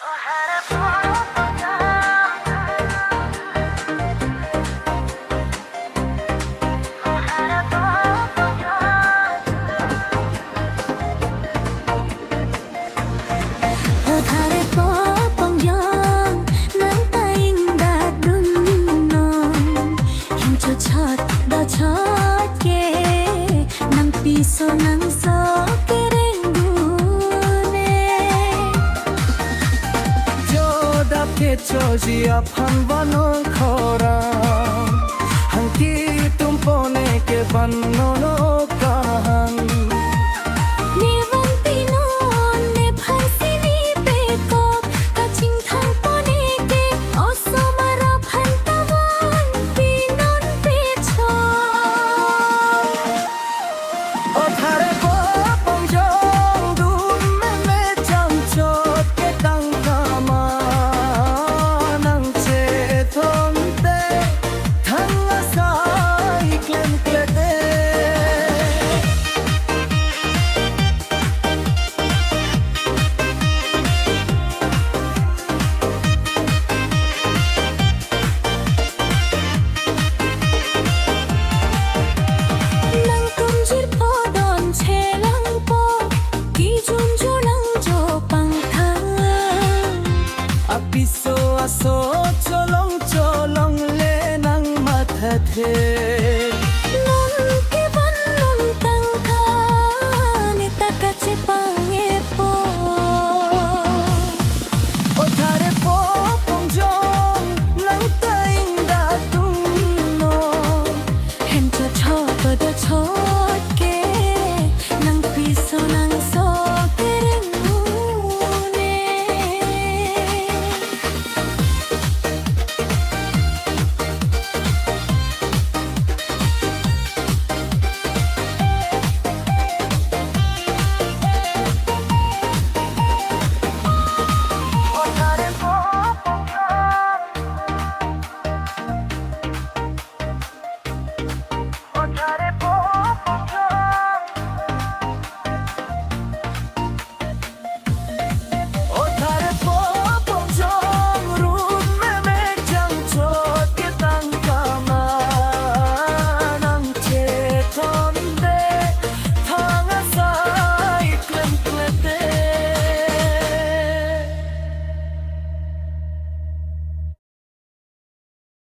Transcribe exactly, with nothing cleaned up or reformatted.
Othare po pongjong, nang ta ingdadun non. Hingchochot dochot ke, nang piso nang so kereng dune. Jodap kechoji aphan vannon khorang, hangki tumpone ke vannon okahang. Ne van pinon, nephan si ne pekok, kachingthang pone ke, osomar aphan ta van pinon pechok. Othare po pongjong, dum meme chamchot ke tangka ma nang chethonte, thang asai klemklete. Nang tum jirpo don chelangpo, kijun julang jo pangthang. Apiso aso cholong cholongle nang mathathe.